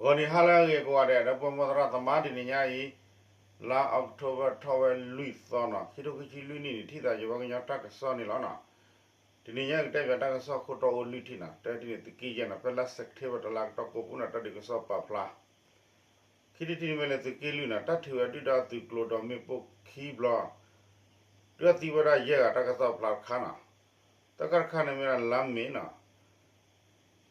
ဂီၤနံၤဟါလၢအဂ့ၤကိးဂၤဒဲး ဒီပုၢ်ဝဲၢ်မိၢ်သရၣ်သမါ တနံၤညါအံၤ လါအီးကထိဘၢၣ်ထီၣ်ဝဲလွံၢ်သီနီၤ ခံထိခံဆံလွံၢ်နံၣ်န့ၣ် ထံၣ်သးယဝဲကညီတၢ်ကစီၣ်န့ၣ်လီၤနီၤ. တနံၤညါကတဲပၠးတၢ်ကစီၣ်ခိၣ်တီအိၣ်လွံၢ်ထံၣ်နီၤ တထံၣ်န့ၣ်သုးက့ယဲၢ်နီၤ ဖဲလါစဲးပထ့ဘၢၣ်တလါကတီၢ်ကိးပူၤနီၤ တၢ်ဒုးကစီၣ်ပာ်ဖျါ ခံထံၣ်တထံၣ်န့ၣ်မ့ၢ်လၢသုးက့လွံၢ်နီၤ တၢ်ထုးဝဲဒုၣ်ဒါသုးကျိၤဒီးမ့ၣ်ပိၢ်ခံဘျီ ဒုၣ်ဒါသံဝဲဒၣ်ယဲၢ်ဂၤတၢ်ကစီၣ်ဖျါတခါနီၤ. တၢ်ခါတခါန့ၣ်မ့ၢ်ဒၣ်လါမ့ၤနီၤ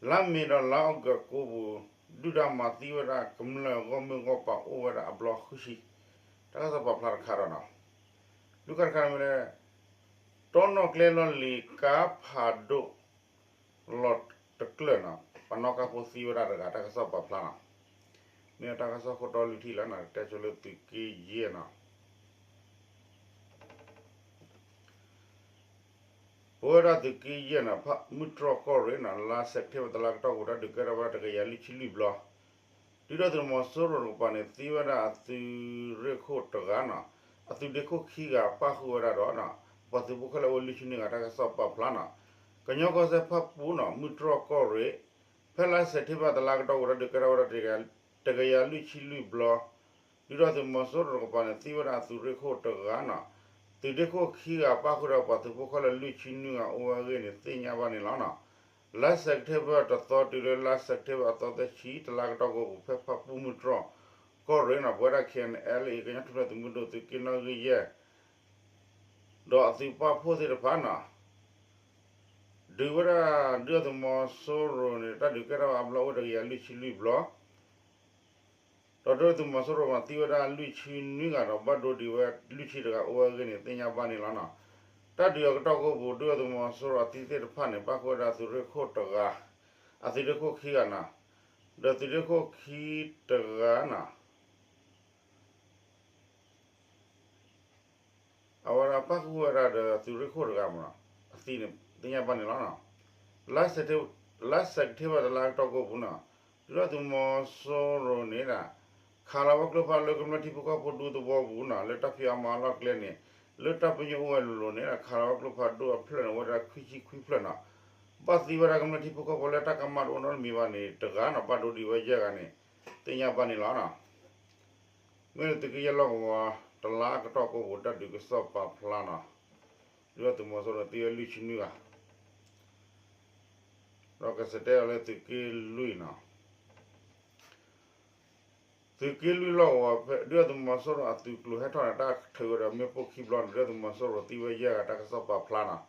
လါမ့ၤဒီးလါအီကူးပူၤ ဒုၣ်ဒါမၤသံဝဲဒၣ်ကမျၢၢ်ဂီၢ်မုၢ်ဂီၢ်ပၤအိၣ်ဝဲဒၣ်အဘျီဃုဆံ တၢ်ကစီၣ်ပာ်ဖျါတခါဒီးနီၤ. ဒုၣ်ဒါတခါန့ၣ်မ့ၢ်လၢ တီနီၣ်ကျဲလီၢ်လံၤကါဖးဒိၣ် လီၤတကျၢၢ်နီၤ ပှၤနီၣ်ကါဖိသံဝဲဒၣ်တဂၤ တၢ်ကစီၣ်ပာ်ဖျါနီၤ. မ့ၢ်တၢ်ကစီၣ်ခိၣ်တီလွံၢ်ထံၣ်လၢနီၤ တဲဆိလၢသုးက့ယဲၢ်နီၤ ပဝဲဒၣ်သုးက့ယဲၢ်နီၤ မုၢ်တြီၢ်ကီၢ်ရ့ၣ်နီၤ လါစဲးပထ့ဘၢၣ်တလါကတီၢ်ပူၤ တၢ်ဒုးကဲထီၣ်ဝဲဒၣ်တကယၤလွံၢ်ဆံလွံၢ်ဘျီ ဒုၣ်ဒါသုးမီၤစိရိၤတကပၤန့ၣ် သံဝဲဒၣ်အသုးရ့ၣ်ခိၣ်တဂၤနီၤ အသုးဒ့ခိၣ်ခံဂၤပၣ်ဃုာ်ဝဲဒၣ်ဒီး ပှၤသုးဖိခဲလၢာ်အိၣ်လွံၢ်ဆံနွံဂၤ တၢ်ကစီၣ်ပာ်ဖျါနီၤ. ကညီကီၢ်စဲၣ်ဖၣ်ပူၤနီၤ မုၢ်တြီၢ်ကီၢ်ရ့ၣ် ဖဲလါစဲးပထ့ဘၢၣ်တလါကတီၢ်ပူၤ တၢ်ဒုးကဲထီၣ်ဝဲဒၣ် တကယၤလွံၢ်ဆံလွံၢ်ဘျီ ဒုၣ်ဒါသုးမီၤစိရိၤတကပၤန့ၣ် သံဝဲဒၣ်အသုးရ့ၣ်ခိၣ်တဂၤနီၤ သုးဒ့ခိၣ်ခံဂၤပၣ်ဃုာ်ဒီးပှၤသုးဖိခဲလၢာ်လွံၢ်ဆံနွံဂၤအိၣ်ဝဲအဂ့ၢ်န့ၣ် သ့ၣ်ညါဘၣ်န့ၣ်လီၤနီၤ. လါစဲးပထ့ဘၢၣ်တသီတုၤလၢလါစဲးပထ့ဘၢၣ်အသီသၢဆံ တလါကတီၢ်ကိးပူၤ ဖဲဖၣ်ပူၤမုၢ်တြီၢ်ကီၢ်ရ့ၣ်နီၤ ပဝဲဒၣ် ခ့ၣ်အဲၣ်အဲလ်အ့ၣ် ကညီထူၣ်ဖျဲးသုးမုၢ်ဒိၣ်သုးက့နီၣ်ဂံၢ်ယဲၢ် ဒီးအသုးပာ်ဖှိၣ်သ့ၣ်တဖၣ်နီၤ ဒုးဝဲဒၣ်ဒုၣ်ဒါသုးမီၤစိရိၤန့ၣ် တၢ်ဒုးကဲထီၣ်ဝဲအဘျီအိၣ်တကယၤလွံၢ်ဆံလွံၢ်ဘျီ ဒီးဒုၣ်ဒါသုးမီၤစိရိၤမၤသံဝဲဒၣ်လွံၢ်ဆံနွံဂၤဒီး ဘၣ်ဒိဒံးဝဲလွံၢ်ဆံတဂၤအိၣ်ဝဲအဂ့ၢ်န့ၣ် သ့ၣ်ညါဘၣ်န့ၣ်လီၤနီၤ. တၢ်ဒုးအကတီၢ်ကိးပူၤ ဒုၣ်ဒါသုးမီၤစိရိၤအသံသ့ၣ်တဖၣ်န့ၣ် ပၣ်ဃုာ်ဝဲဒၣ်သုးရ့ၣ်ခိၣ်တဂၤ အသုးရ့ၣ်ခိၣ်ခံဂၤနီၤ ဒီးသုးရ့ၣ်ခိၣ်ခံတဂၤနီၤ အဝဲဒၣ်ပၣ်ဃုာ်ဝဲဒၣ်ဒီးသုးရ့ၣ်ခိၣ်တဂၤမ့ၢ်နီၤ အသံန့ၣ် သ့ၣ်ညါဘၣ်န့ၣ်လီၤနီၤ. လါစဲးပထ့ဘၢၣ်တလါကတီၢ်ကိးပူၤနီၤ ဒုၣ်ဒါသုးမီၤစိရိၤန့ၣ်ဒီး ခးလီၤဝဲကျိဖးလၢကမျၢၢ်ထံဖိကီၢ်ဖိဒူသဝီပူၤနီၤ လၢတၢ်ဖံးအီၣ်မၤအီၣ်လီၢ်ကျဲန့ၣ် လၢတၢ်ပညိၣ်အိၣ်ဝဲလိၤလိၤန့ၣ်ဒီး ခးလီၤဝဲကျိဖးဒိၣ်အဖျၢၣ်န့ၣ် အိၣ်ဝဲဒၣ်ခွံဆံခွံဖျၢၣ်နီၤ. ဘၣ်သံဝဲဒၣ်ကမျၢၢ်ထံဖိကီၢ်ဖိလၢတၢ်ကမၣ်တအိၣ်နီတမံၤဘၣ်န့ၣ် တဂၤနီၤ ဘၣ်ဒိဒံးဝဲယဲၢ်ဂၤန့ၣ် သ့ၣ်ညါဘၣ်န့ၣ်လီၤနီၤ. မ့ၢ်လၢသုးက့ယဲၢ်လီၢ်ကဝီၤ တလါကတီၢ်ကိးပူၤ တၢ်ဒုးကစီၣ်ပာ်ဖျါနီၤ ဒုၣ်ဒါသုးမီၤစိရိၤသံဝဲလွံၢ်ဆံနွံဂၤ ဒီးကစဲးတဲအီၤလၢသုးက့လွံၢ်နီၤ သုးက့လွံၢ်လီၢ်ကဝီၤ ဖဲဒုၣ်ဒါသုးမီၤစိရိၤအသုးကျိၤဟဲထီၣ်န့ၣ် တၢ်ထုးဝဲဒီးမ့ၣ်ပိၢ်ခံဘျီန့ၣ် ဒုၣ်ဒါသုးမီၤစိရိၤသံဝဲယဲၢ်ဂၤ တၢ်ကစီၣ်ပာ်ဖျါနီၤ.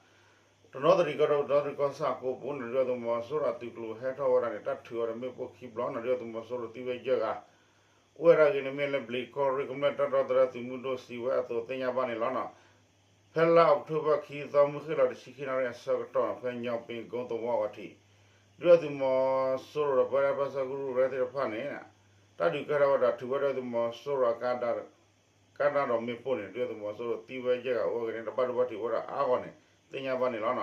တနီသရံၣ်ကီၢ်ဒီးတနီသရံၣ်ကီၢ်ဆၣ်အကိးပူၤန့ၣ် ဒုၣ်ဒါသုးမီၤစိရိၤအသုးကျိၤဟဲထီၣ်ဝဲဒၣ်န့ၣ် တၢ်ထုးဝဲဒီးမ့ၣ်ပိၢ်ခံဘျီန့ၣ် ဒုၣ်ဒါသုးမီၤစိရိၤသံဝဲယဲၢ်ဂၤ အိၣ်ဝဲဒၣ်အဂ့ၢ်န့ၣ် မ့ၢ်လၢဘျံးကီၢ်ရ့ၣ်ကမျၢၢ်တၢ်ဒီသဒၢသုးမုၢ်ဒိၣ်စံးဝဲအသိးသ့ၣ်ညါဘၣ်န့ၣ်လီၤနီၤ. ဖဲလါအီးကထိဘၢၣ်ခံသီ မုၢ်ဃ့ၢ်လီၤတဆံခံနၣ်ရံၣ်အဆၢကတီၢ် ဖဲညီပ့ကိသဝီအဂီၢ်ထံး ဒုၣ်ဒါသုးမီၤစိရိၤဒီးပဝဲဒၣ်ပၢဆှၢကရူၢ်ကရၢသ့ၣ်တဖၣ်န့ၣ် တၢ်ဒုးကဲထီၣ်ဝဲဒီးထုးဝဲဒၣ်သုးမီၤစိရိၤအကါ ကါဒါဒီးမ့ၣ်ပိၢ်န့ၣ် ဒုၣ်ဒါသုးမီၤစိရိၤသံဝဲယဲၢ်ဂၤအိၣ်အဂ့ၢ်န့ၣ် တဘၣ်ဒိဘၣ်ထံးဝဲဒၣ်အါဂီၢ်န့ၣ် သ့ၣ်ညါဘၣ်န့ၣ်လီၤ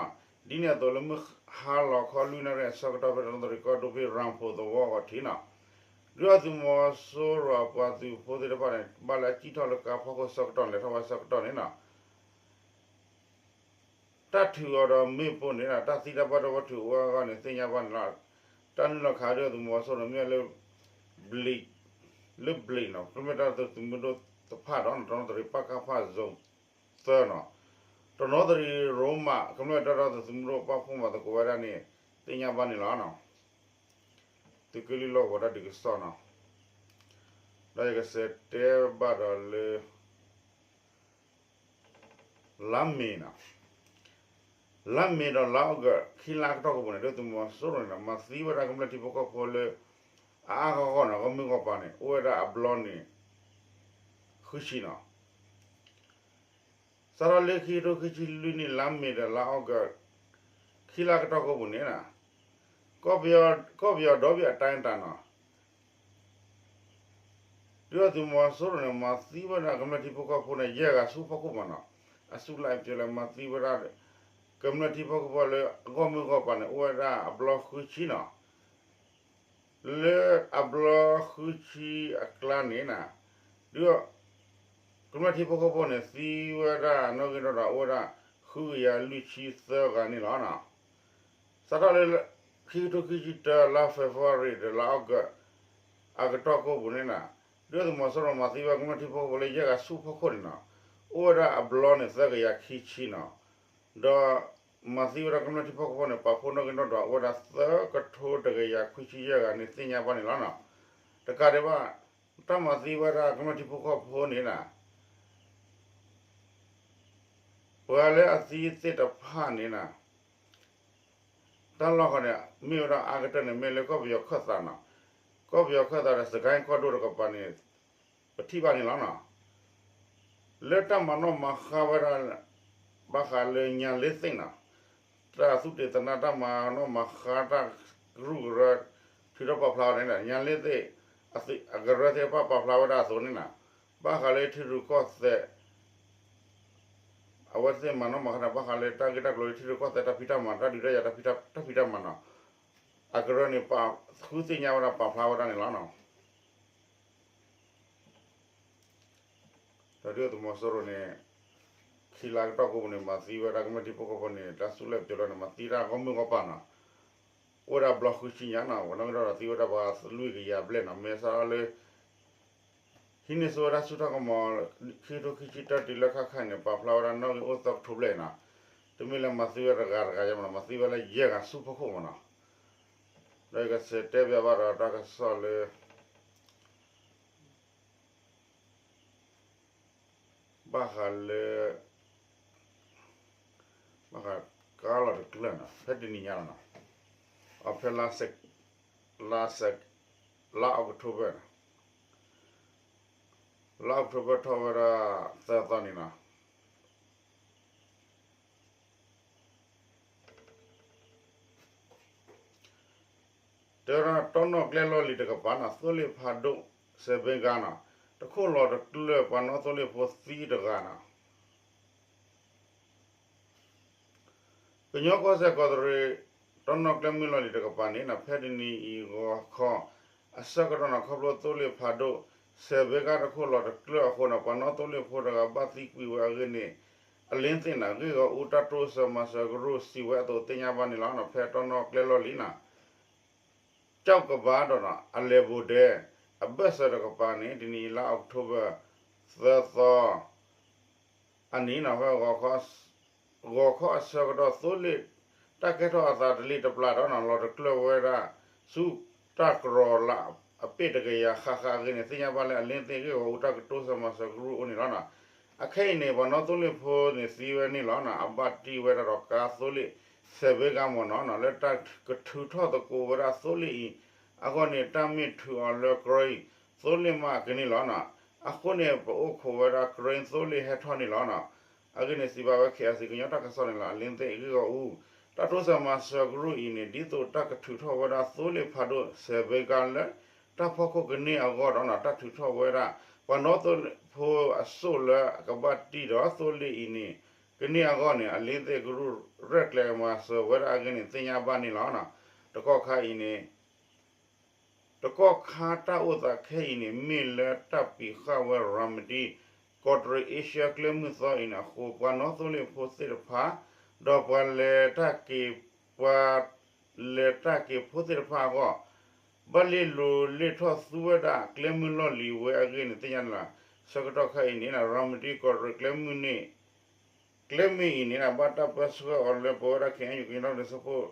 နီၤ. ဒ်န့ၣ်အသိးလၢမုၢ်ဟါလီၤခီလွံၢ်နၣ်ရံၣ်အဆၢကတီၢ် ဖဲတနီသရံၣ်ကီၢ်ဒိၣ်ဖဲရၣ်ဖိသဝီအဂီၢ်ထံးနီၤ ဒုၣ်ဒါသုးမီၤစိရိၤအပှၤသုးဖိသ့ၣ်တဖၣ်န့ၣ် ဘၣ်လၢအစံၣ်ထီၣ်လၢကါဖီခိၣ်ဆၢကတီၢ်န့ၣ် လဲၤထီၣ်ဝဲဆၢကတီၢ်န့ၣ်နီၤ တၢ်ထုးအီၤဒီးမ့ၣ်ပိၢ်န့ၣ် တၢ်သံတၢ်ဘၣ်ဒိဘၣ်ထံးအိၣ်အါဂီၢ်န့ၣ် သ့ၣ်ညါဘၣ်န့ၣ်လီၤ. တၢ်နုာ်လီၤခးဒုၣ်ဒါသုးမီၤစိရိၤန့ၣ် မ့ၢ်လၢ ဘျံး လၢဘျံးနီၤ ကမျၢၢ်တၢ်ဒီသဒၢသုးမုၢ်ဒိၣ်တဖၣ်ဒီး တနီသရံၣ်ပၣ်ကၣ်ဖၣ် zone သၢနီၤ တနီသရံၣ်ရိမး ကမျၢၢ်တၢ်ဒီသဒၢသုးမုၢ်ဒိၣ်ပာ်ဖှိၣ်မၤသကိးဝဲဒၣ်န့ၣ် သ့ၣ်ညါဘၣ်န့ၣ်လီၤ. သုးက့လွံၢ်လီၢ်ကဝီၤတၢ်ဒုးကစီၣ်နီၤ ဒီးယကစးတဲဘၣ်ဒီးလၢ လါမ့ၤနီၤ လါမ့ၤဒီးလါအီကူး ခံလါကတီၢ်ကပူၤန့ၣ် ဒုၣ်ဒါသုးမီၤစိရိၤန့ၣ် မၤသံဝဲဒၣ်ကမျၢၢ်ထံဖိကီၢ်ဖိလၢ အအါဂီၢ်ဂီၢ်န့ၣ် ဂီၢ်မုၢ်ဂီၢ်ပၤန့ၣ် အိၣ်ဝဲဒၣ်အဘျီန့ၣ် ဃုဆံနီၤ စးထီၣ်လၢခံကထိခံဆံလွံၢ်နံၣ် လါမ့ၤဒီးလါအီကူး ခံလါကတီၢ်ကိးပူၤန့ၣ် ကီၢ်ပယီၤဒီဘ့ၣ်အတၢ်တၢ်နီၤ ဒုၣ်ဒါသုးမီၤစိရိၤန့ၣ် မၤသံဝဲဒၣ်ကမျၢၢ်ထံဖိကီၢ်ဖိန့ၣ် ယဲၢ်ဂၤဆူဖီခိၣ်မးနီၤ အစုလၢအပျဲလၢမၤသံဝဲဒၣ် ကမျၢၢ်ထံဖိကီၢ်ဖိလၢအဂီၢ်မုၢ်ဂီၢ်ပၤန့ၣ် အိၣ်ဝဲဒၣ်အဘျီဃုဆံနီၤ လၢအဘျီဃုဆံအကျါန့ၣ် ဒုး ကမျၢၢ်ထံဖိကီၢ်ဖိန့ၣ် သံဝဲဒၣ်နီၣ်ဂံၢ်နီၣ်ဒွးအိၣ်ဝဲဒၣ် ဃုကယၤလွံၢ်ဆံသၢဂၤန့ၣ်လီၤ. စးထီၣ်လၢ ခံကထိခံဆံတၢ လါ February ဒီးလါ August အကတီၢ်ကိးပူၤန့ၣ်နီၤ, ဒုၣ်ဒါသုးမီၤစိရိၤမၤသံဝဲကမျၢၢ်ထံဖိကီၢ်ဖိလၢယဲၢ်ဂၤဆူဖီခိၣ်န့ၣ်နီၤ, အိၣ်ဝဲဒၣ်အဘျီန့ၣ်သၢကယၤခံဆံနီၤ, ဒီးမၤသံဝဲဒၣ်ကမျၢၢ်ထံဖိကီၢ်ဖိန့ၣ် ပာ်ဖှိၣ်နီၣ်ဂံၢ်နီၣ်ဒွးအိၣ်ဝဲဒၣ်သၢကထိတကယၤခွံဆံယဲၢ်ဂၤန့ၣ်သ့ၣ်ညါဘၣ်န့ၣ်လီၤနီၤ. တကးဒံးဘၣ် တၢ်မၤသံဝဲဒၣ်ကမျၢၢ်ထံဖိကီၢ်ဖိန့ၣ်နီၤ ပှၤလၢအသံသ့ၣ်တဖၣ်န့ၣ်နီၤ, တၢ်လီၢ်ဃီန့ၣ် မ့ၢ်ဝဲဒၣ်အါကတၢၢ်န့ၣ် မ့ၢ်လၢကီၢ်ပယီၤခၢၣ်သးနီၤ, ကီၢ်ပယီၤခၢၣ်သးဒီး စကဲကီၢ်ဒိၣ်တကပၤန့ၣ် ပထံၣ်ဘၣ်န့ၣ်လီၤနီၤ. လၢတၢ်မၤနီၣ်မၤဃါဝဲဒၣ် ဘၣ်ဃးလၢညါလ့သ့ၣ်နီၤ, တၢ်သူၣ်တ့ၢ်သနၢ်တၢ်မၤနီၣ်မၤဃါတၢ်ကရူၢ်ကရၢ ထုးထီၣ်ပာ်ဖျါဝဲန့ၣ် ညါလ့သ့ၣ် အကရၢသ့ၣ်တဖၣ်ပာ်ဖျါဝဲဒၣ်အသိးန့ၣ်နီၤ, ဘၣ်ဃးလၢထံရူၢ်ကီၢ်သဲး အဝဲသ့ၣ်မၤနီၣ်မၤဃါတၢ်ဘၣ်ဃးလၢတၢ်ဂ့ၢ်တၢ်ကျိၤလၢထံရူၢ်ကီၢ်သဲးတၢ်ဖံးတၢ်မၤ တၢ်ဒုးတၢ်ယၤတၢ်ဖံးတၢ်မၤနီၤ, အကရၢန့ၣ် ပာ်ဃုသ့ၣ်ညါဝဲဒၣ်ပာ်ဖျါဝဲဒၣ်န့ၣ်လီၤနီၤ. ဒီးဒုၣ်ဒါသုးမီၤစိရိၤန့ၣ် ခံလါကတီၢ်ကိးပူၤန့ၣ် မၤသံဝဲဒၣ်ကမျၢၢ်ထံဖိကီၢ်ဖိန့ၣ် တၢ်စူၢ်လၢ်ပျၢၤလီၤန့ၣ် မၤသံတၢ်ဂီၢ်မုၢ်ဂီၢ်ပၤနီၤ, အိၣ်ဝဲဒၣ်ဘျီဃုဆံညါနီၤ, ပှၤနီၣ်ဂံၢ်နီၣ်ဒွးသံဝဲဒၣ်ပှၤလွံၢ်ကယၤဘျဲၣ်နီၤ, မ့ၢ်စးထီၣ်လၢ ဟံးန့ၢ်ဆူၣ်ဝဲဒၣ်ဆူၣ်ထီၣ်ကမီၤ ခံကထိခံဆံတၢတုၤလၢခါခါန့ၣ် ပာ်ဖျါဝဲဒၣ်နီၣ်ဂံၢ်အိၣ်သၢကထိဘျဲၣ်နီၤ, တမ့ၢ်လၢမၤသံဝဲတဂၤတဂၤယါမနီၤ, မၤသံဝဲလၢယဲၢ်ဂၤဆူဖီခိၣ်မနီၤ. ဒီးယကဆဲးတဲပၠးဘၣ်ဒီးတၢ်ကစီၣ်လၢ ဘၣ်ဃးလၢ ဘၣ်ဃးကါလီၤတကျၢၢ်နီၤ, ဖဲတနံၤညါလီၤနီၤ, အဖဲ လါစဲး လါ October နီၤ, လါ October ထီၣ်ဝဲဒၣ်သၢသီန့ၣ်နီၤ တဲဝဲဒၣ် တီနီၣ်ကျဲလီၢ်လံၤတကပၤနီၤ, သိလ့ၣ်ဖးဒိၣ် စဲးဘ့ကါနီၤ, တခိၣ်လီၤတကျၢၢ် ပှၤနီၣ်သိလ့ၣ်ဖိသံတဂၤနီၤ. ကညီကီၢ်စဲၣ်ကီးတရံး တီနီၣ်ကျဲမုၢ်လီၢ်လံၤတကပၤန့ၣ်နီၤ, ဖဲတနံၤအံၤဂီၤခီ အဆၢကတီၢ်နီၤ, ခီဖျိသိလ့ၣ်ဖးဒိၣ် စဲးဘ့ကါတခိၣ်လီၤတကျၢၢ်အဃိနီၤ, ပှၤနီၣ်သိလ့ၣ်ဖိတဂၤဘၣ်သံကွံာ်ဝဲအဂ့ၢ်န့ၣ် အလ့သ့ၣ်နီၤ, ဂ့ၢ်ဂီၢ်အူတၢ်တိစၢၤမၤစၢၤကရူၢ်စံးဝဲအသိးသ့ၣ်ညါဘၣ်န့ၣ်လီၤ. ဖဲတီနီၣ်ကျဲလီၢ်လံၤနီၤ ကၠီၣ်ကဘါဒီးနီၤ အလဲၤဘိၤဒဲး အဘၢၣ်စၢၤတကပၤန့ၣ် တနံၤအံၤလါ October သၢသီ အနံၤနီၤ ဖဲ ဂီၤခီအဆၢကတီၢ် သိလ့ၣ် တၢ်ကဲထီၣ်အသးတလံၤတပျၢ်ဒီးနီၤ လီၤတကျၢၢ်ဝဲဒၣ် ဆူတၢ်ကြီၤလၢအပ့ၢ်တကယၤဃၣ်ဃၣ်အဂ့ၢ်န့ၣ် သ့ၣ်ညါဘၣ်လၢအလ့သ့ၣ် ဂ့ၢ်ဂီၢ်အူတၢ်ကတိစၢၤမၤစၢၤကရူၢ်အအိၣ်န့ၣ်လီၤနီၤ. အခဲအံၤန့ၣ် ပှၤနီၣ်သိလ့ၣ်ဖိန့ၣ်သံဝဲန့ၣ်လီၤနီၤ, အဘၣ်တံၢ်ဝဲဒၣ်ဒီးကါသိလ့ၣ် စဲးဘ့ကါမ့ၢ်နီၤနီၤ, လၢတၢ်ကထုးထီၣ်သကိးဝဲဒၣ်သိလ့ၣ်အံၤအဂီၢ်န့ၣ် တၢ်မ့ၢ်ထုးအီၤလၢ crane သိလ့ၣ်မးကန့ၣ်လီၤနီၤ. အဃိန့ၣ် ပအိၣ်ခိးဝဲဒၣ် crane သိလ့ၣ်ဟဲထီၣ်န့ၣ်လီၤနီၤ. အဂ့ၢ်န့ၣ်စံးဘၣ်ဝဲ ခ့ၣ်အဲၣ်စံၣ် ကညီတၢ်ကစီၣ်န့ၣ်လီၤ. အလ့သ့ၣ်ဂ့ၢ်ဂီၢ်အူ တၢ်တိစၢၤမၤစၢၤကရူၢ်အံၤန့ၣ် ဒ်သိးတၢ်ကထုးထီၣ်ဝဲဒၣ်သိလ့ၣ်ဖးဒိၣ် စဲးဘ့ကါလၢ တၢ်ဖီခိၣ်ကန့ၢ်အဂီၢ်ဒီးနီၤ တၢ်ထုးထီၣ်ဝဲဒၣ် ပှၤနီၣ်သိလ့ၣ်ဖိအစိၣ်လၢအကဘၣ်တံၢ်ဒီးသိလ့ၣ်အံၤန့ၣ် ကန့ၢ်အဂီၢ်န့ၣ် အလ့သ့ၣ်ကရူၢ်ရဲၣ်ကျဲၤမၤစၢၤဝဲဒၣ်အဂ့ၢ်န့ၣ် သ့ၣ်ညါဘၣ်န့ၣ်လီၤ. တကီၢ်ခါအံၤန့ၣ် တကီၢ်ခါတၢ်အိၣ်သးခဲအံၤန့ၣ် မ့ၢ်လၢတၢ်ပံးဃာ်ဝဲ ရၤမတံ ကီးတရံး Asia ကျဲမုၢ်သီအံၤန့ၣ်အဃိ ပှၤနီၣ်သိလ့ၣ်ဖိသ့ၣ်တဖၣ် ဒီးပှၤလဲၤတၢ်က့ၤ ပှၤလဲၤတၢ်က့ၤဖိသ့ၣ်တဖၣ်အဂီၢ် ဘၣ်လ့ၣ်လိၤလ့ၣ်ထီၣ်သူဝဲဒၣ်ကျဲမုၢ်လီၢ်လံၤဝဲအဂ့ၢ်န့ၣ် သ့ၣ်ညါန့ၣ်လီၤ. ဆၢကတီၢ်ခါအံၤန့ၣ် ရၤမတံကီးတရံးကျဲမုၢ်န့ၣ် ကျဲမုၢ်အံၤန့ၣ် ဘၣ်တၢ်ပၢဆှၢအီၤလၢပဝဲဒၣ် ခ့ၣ်အဲၣ်ယူၣ် ကညီဒီကလုာ်စၢဖှိၣ်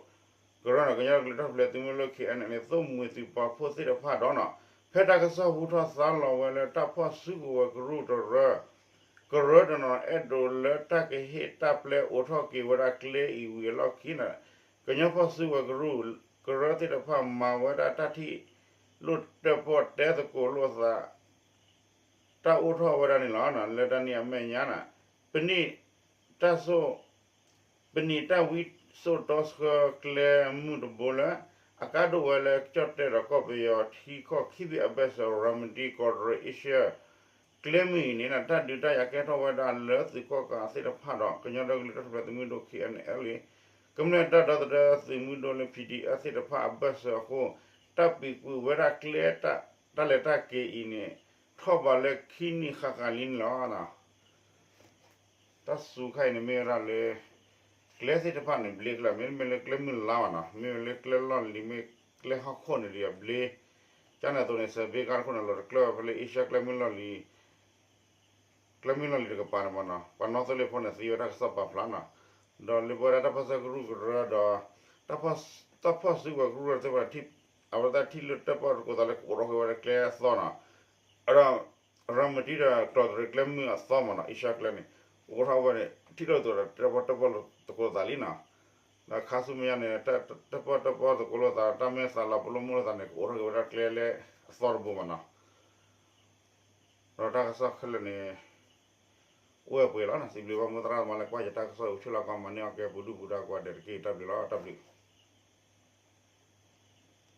ကရၢဒီး ကညီဒီကလုာ်တၢ်ထူၣ်ဖျဲးသုးမုၢ်ဒိၣ် ခ့ၣ်အဲၣ်အဲၣ်လ် သိၣ်မှံၤသုးပာ်ဖှိၣ်သ့ၣ်တဖၣ်ဒီးနီၤ ဖဲတၢ်ကစီၣ်ဟူထီၣ်သါလီၤဝဲလၢတၢ်ဖီၣ်စုကဝဲၤကရူၢ်တရၢ ကရၢတနီၤ အဲၣ်ဒိးလၢတၢ်ကဟ့ၣ်တၢ်ပျဲအိးထီၣ်က့ၤဝဲဒၣ်ကျဲအံၤဝံၤအလီၢ်ခံန့ၣ် ကညီဖီၣ်စုကဝဲၤကရူၢ် ကရၢသ့ၣ်တဖၣ်မၤဝဲဒၣ်တၢ်ထံၣ်လိာ်တၢၣ်ပီၣ်တဲသကိးလိာ်သး တၢ်အိၣ်ထီၣ်ဝဲဒၣ်န့ၣ်လီၤ. လၢတၢ်န့ၣ်အမဲာ်ညါန့ၣ် ပနံာ်တၢ်စိၣ် ပနံာ်တၢ်ဝံစိာ်တီဆှၢကျဲမုၢ်တဘိလၢ အကါဒိၣ်ဝဲလၢကၠီၣ်တဲၣ်ဒီးကီၢ်ပယီၤထံကီၢ်ခံဘ့ၣ်အဘၢၣ်စၢၤ ရၤမတံကီးတရံး Asia ကျဲမုၢ်အံၤန့ၣ် တၢ်ဒုးတၢ်ယၤကဲထီၣ်ဝဲဒၣ်လၢသုးကီၣ်ကးသ့ၣ်တဖၣ်ဒီး ကညီဒီကလုာ်တၢ်ထူၣ်ဖျဲးသုးမုၢ်ဒိၣ် ခ့ၣ်အဲၣ်အဲၣ်လ် ကမျၢၢ်တၢ်ဒီသဒၢသုးမုၢ်ဒိၣ်လၢ ပီၣ်ဒံၣ်အၣ် သ့ၣ်တဖၣ်အဘၢၣ်စၢၤအဃိ တၢ်ပံးကွံာ်ဝဲဒၣ်ကျဲ တၢ်လဲၤတၢ်က့ၤအံၤန့ၣ် ထီၣ်ဘးလၢခံနံၣ်ဃၣ်ဃၣ်လံန့ၣ်လီၤ. တၢ်စူၤခါအံၤန့ၣ်မ့ၢ်ဝဲဒၣ်လၢ ကျဲသ့ၣ်တဖၣ်န့ၣ် ဘျ့ကလၢာ် မ့တမ့ၢ်လၢကျဲမုၢ်လါဘၣ်နီၤ မ့ၢ်ဝဲလၢကျဲလီၢ်လံၤ မ့ၢ်ကျဲဟီၣ်ခိၣ်န့ၣ်ဒီး ဘျ့ ကန့ၣ်အသိးန့ၣ် စဲးဘ့ကါတခိၣ်န့ၣ် လီၤတကျၢၢ်ဝဲဖဲလၢအ့ရှါကျဲမုၢ်လီၢ်လံၤ ကျဲမုၢ်လီၢ်လံၤတကပၤန့ၣ်မ့ၢ်နီၤ ပှၤနီၣ်သိလ့ၣ်ဖိန့ၣ် သံဝဲဒၣ်ကစီၣ်ပာ်ဖျါနီၤ, ဒီးလၢပဝဲဒၣ်တၢ်ပၢၢ်ဆၢကရူၢ်ကရၢဒီး တၢ်ဖီၣ်စုကဝဲၤကရူၢ်ကရၢသ့ၣ်တဖၣ် အဝဲသ့ၣ်ထံၣ်လၢတၢၣ်ပီၣ်သကိးသးလၢကအိးထီၣ်က့ၤဝဲဒၣ်ကျဲအသီနီၤ, ဒီး ရၤမတံဒီးကျီၢ်တရံးကျဲမုၢ်အသီမ့ၢ်နီၤ အ့ရှါကျဲန့ၣ် အိးထီၣ်ဝဲန့ၣ် ထံၣ်လိာ်သကိးဒီးတၢၣ်ပီၣ်တၢၣ်ပီၣ်သကိးသးလံနီၤ, ဒီးခါဆူမဲာ်ညါန့ၣ် တၢၣ်ပီၣ်တၢၣ်ပီၣ်သကိးလိာ်သး တၢ်မဲာ်သးလီၤပလိာ်မုာ်လိာ်သးန့ၣ် ကအိးထီၣ်က့ၤဝဲဒၣ်ကျဲလၢအသီတဘိမ့ၢ်နီၤ, ဒီးတၢ်ကစီၣ်ခဲလၢာ်န့ၣ် အိၣ်ဝဲပှဲၤလီၤနီၤ စံးဘျုးဘၣ်မိၢ်သရၣ်သမါလၢကွၢ်ယတၢ်ကစီၣ် ဆူၣ်လီၤကီမၤန့ၢ်အီၣ်ကဲပူၤဒုၣ်ပူၤဒါကိးဂၤဒဲးတက့ၢ် တၢ်ဘျုးလီၤ တၢ်ဘျုး